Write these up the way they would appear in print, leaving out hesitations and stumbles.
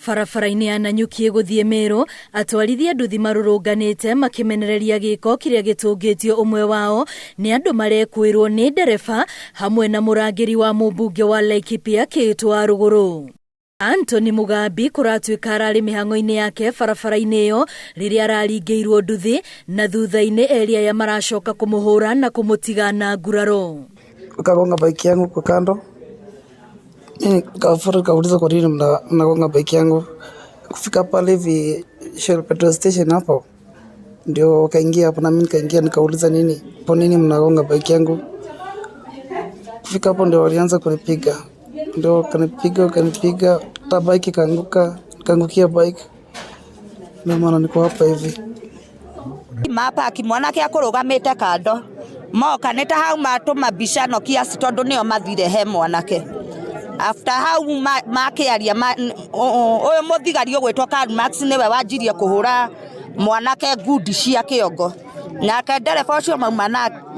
Barabara-inĩ ya Nanyuki gũthiĩ Meru, atwarithia nduthi marũrũnganĩte makĩmenereria gĩko kĩrĩa gĩtũngĩtio ũmwe wao nĩ andũ marekwĩrwo nĩ ndereba hamwe na mũrangĩri wa mũmbunge wa Laikipia Kĩĩtũ wa Rũgũrũ. Anthony Mugambi kũratuĩka ararĩ mĩhang'o-inĩ yake barabara-inĩ ĩyo rĩrĩa araringĩirwo nduthi na thutha-inĩ erĩ aya maracoka kũmũhũra na kũmũtiga na nguraro. Ukagonga bike yangu kwa kando. Mimi nikafuata nikauliza kwa nini mnagonga bike yangu. Kufika pale hivi Shell petrol station hapo ndio wakaingia hapo na mimi nikaingia nikauliza nini, kwa nini mnagonga bike yangu? Kufika hapo ndio walianza kunipiga, ndio wakanipiga wakanipiga, hata bike ikaanguka, nikaangukia bike, ndio maana niko hapa hivi. Mapaki mwanake akũrũgamĩte kando moka nĩ ta hau matũma mbica no kiasi tondũ nĩo mathire he mwanake after hau makĩaria ũyũ mũthigari ũgwĩtwo Karl Marx nĩwe wanjirie kũhũra mwanake ngundi cia kĩongo nake ndereba ũcio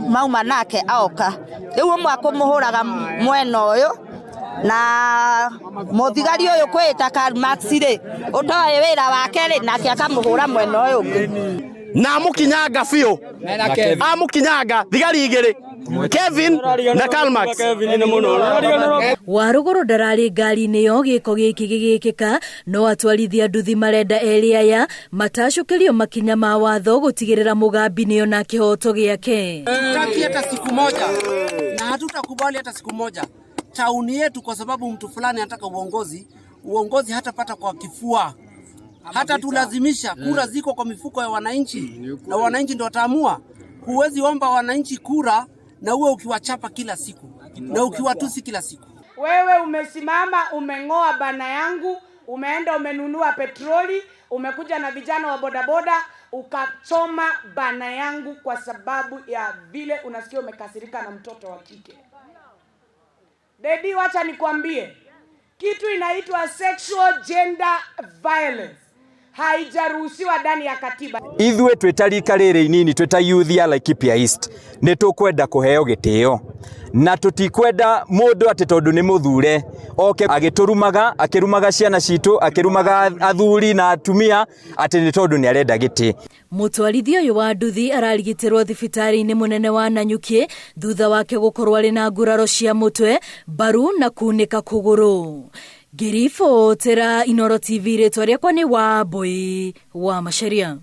mauma nake oka rĩu ũmwe akũmũhũraga mwena ũyũ na mũthigari ũyũ kwĩĩta Karl Marx rĩ ũtoĩ wĩra wake rĩ nake akamũhũra mwena ũyũ ũngĩ. Na amũkinyanga biũ, amũkinyanga thigari igĩrĩ, Kevin na Karl Marx. Warũgũrũ ndararĩ ngari-inĩ ĩyo gĩko gĩkĩ gĩgĩkĩka no atwarithia nduthi marenda erĩ aya matacũkĩrio makinya ma watho gũtigĩrĩra Mũgambi nĩona kĩhoto gĩake. Hatutaki hata siku moja na hatutakubali hata siku moja tauni yetu, kwa sababu mtu fulani anataka uongozi. Uongozi hatapata kwa kifua, hata tulazimisha. Kura ziko kwa mifuko ya wananchi na wananchi ndio wataamua. Huwezi omba wananchi kura na uwe ukiwachapa kila siku na ukiwatusi kila siku. Wewe umesimama umeng'oa bana yangu, umeenda umenunua petroli, umekuja na vijana wa bodaboda ukachoma bana yangu kwa sababu ya vile unasikia umekasirika na mtoto wa kike. Dedi, wacha nikwambie kitu inaitwa sexual gender violence haijaruhusiwa ndani ya katiba. Ithuĩ twĩ ta rika rĩrĩ inini, twĩ ta youth ya Laikipia East, nĩ tũkwenda kũheo gĩtĩo na tũtikwenda mũndũ atĩ tondũ nĩ mũthure oke agĩtũrumaga, akĩrumaga ciana citũ, akĩrumaga athuri na atumia atĩ nĩ tondũ nĩ arenda gĩtĩ. Mũtwarithia ũyũ wa nduthi ararigitĩrwo thibitarĩ-inĩ mũnene wa Nanyuki thutha wake gũkorwo arĩ na nguraro cia mũtwe, mbaru na kunĩka kũgũrũ. Ngĩribotera Inooro TV, rĩtwa rĩakwa nĩ Wambui wa Macharia.